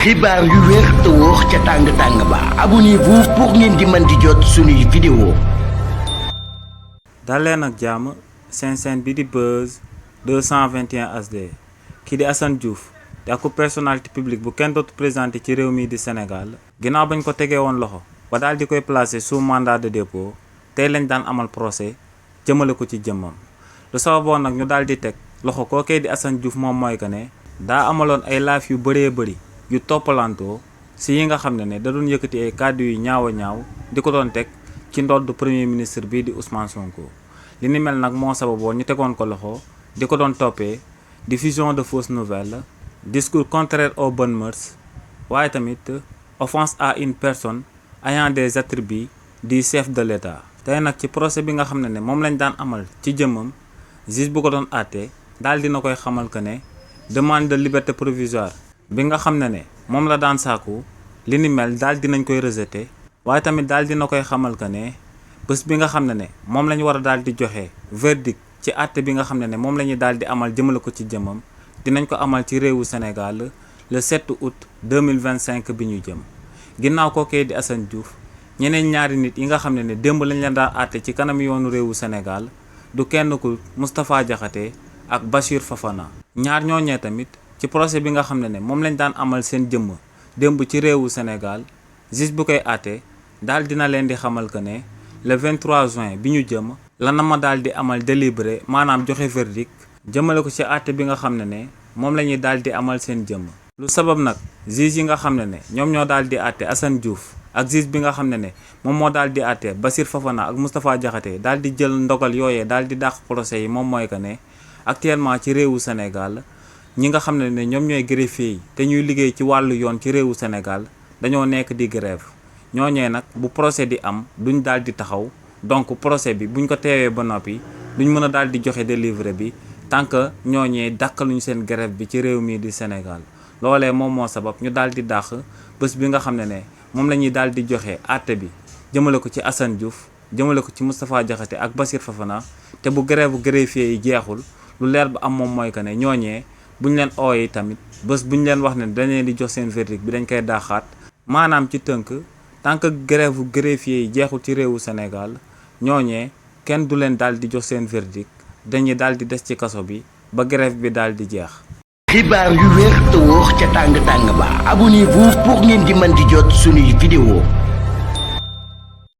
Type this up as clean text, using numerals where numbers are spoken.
xibaar yu wér te wóor ca tàng-tàng ba abonnez-vous pour ngeen di mën di jot suñuy vidéo. daleen ak jàmm seen chaîne bi di Buzz 221 HD kii di Assane Diouf di ak personnalité publique bu kenn dootu présenté ci réew mi di Sénégal ginnaaw bañ ko tegee woon loxo ba daal di koy placé sous mandat de dépôt tey lañ daan amal procès jëmale ko ci jëmmam lu sababoon nag ñu daal di teg loxo kookee di Assane Diouf moom mooy que ne daa amaloon ay laaf yu bëree bëri yu toppalantoo si yi nga xam ne da doon yëkkati ay kàddu yu ñaaw a ñaaw di ko doon teg ci ndodd premier ministre bii di Ousmane Sonko li ni mel nag moo sababoon ñu tegoon ko loxo di ko doon toppee diffusion de fausses nouvelles discours contraire aux bonnes mœurs waaye tamit offense à une personne ayant des attributs du chef de l'État. tey nag ci procès bi nga xam ne moom lañ daan amal ci jëmmam juge bu ko doon àtte daal dina koy xamal que ne demande de liberté provisoire bi nga xam ne moom la daan sàkku li ni mel daal dinañ koy rejeté waaye tamit daal dina koy xamal que ne bés bi nga xam ne moom la ñu war a daal di joxe verdict ci àtte bi nga xam ne moom la ñuy daal di amal jëmale ko ci jëmmam dinañ ko amal ci réewu Sénégal le 7 août 2025 bi ñu jëm ginnaaw kookee di Assane Diouf ñeneen ñaari nit yi nga xam ne démb lañ leen daan àtte ci kanam yoonu réewu Sénégal du kenn ku Moustapha Diakhaté ak Bachir Fofana ñaar ñooñee tamit ci procès bi nga xam ne moom lañ daan amal seen jëmm démb ci réewu Sénégal juge bu koy àtte daal dina leen di xamal que ne le 23 juin bi ñu jëm la na ma daal di amal délibéré maanaam joxe verdict jëmale ko ci àtte bi nga xam ne moom la ñuy daal di amal seen jëmm. lu sabab nag juge yi nga xam ne ñoom ñoo daal di àtte Assane Diouf ak juge bi nga xam ne moom moo daal di àtte Bachir Fofana ak Moustapha Diakhaté daal di jël ndogal yooyee daal di dàq procès yi moom mooy que ne actuellement ci réewu Sénégal. ñi nga xam ne ñoom ñooy greffier yi te ñuy liggéey ci wàllu yoon ci réewu Sénégal dañoo nekk di grève ñooñee nag bu procès di am duñ daal di taxaw donc procès bi buñ ko teewee ba noppi duñ mën a daal di joxe délivré bi tant que ñooñee dàkkaluñu seen grève bi ci réew mii di Sénégal loolee moom moo sabab ñu daal di dàq bés bi nga xam ne moom la ñuy daal di joxe àtte bi jëmale ko ci Assane Diouf jëmale ko ci Moustapha Diakhaté ak Bachir Fofana te bu grève bu greffier yi jeexul lu leer ba am moom mooy que ne ñooñee buñ leen ooyee tamit bés buñ leen wax ne dañ leen di jox seen verdict bi dañ koy daaxaat maanaam ci tënk tant que grève bu greffier yi jeexul ci réewu Sénégal ñooñee kenn du leen daal di jox seen verdict dañuy daal di des ci kaso bi ba grève bi daal di jeex. xibaar yu wér te wóor ca tàng-tàng ba abonnez-vous pour ngeen di mën di jot suñuy vidéo.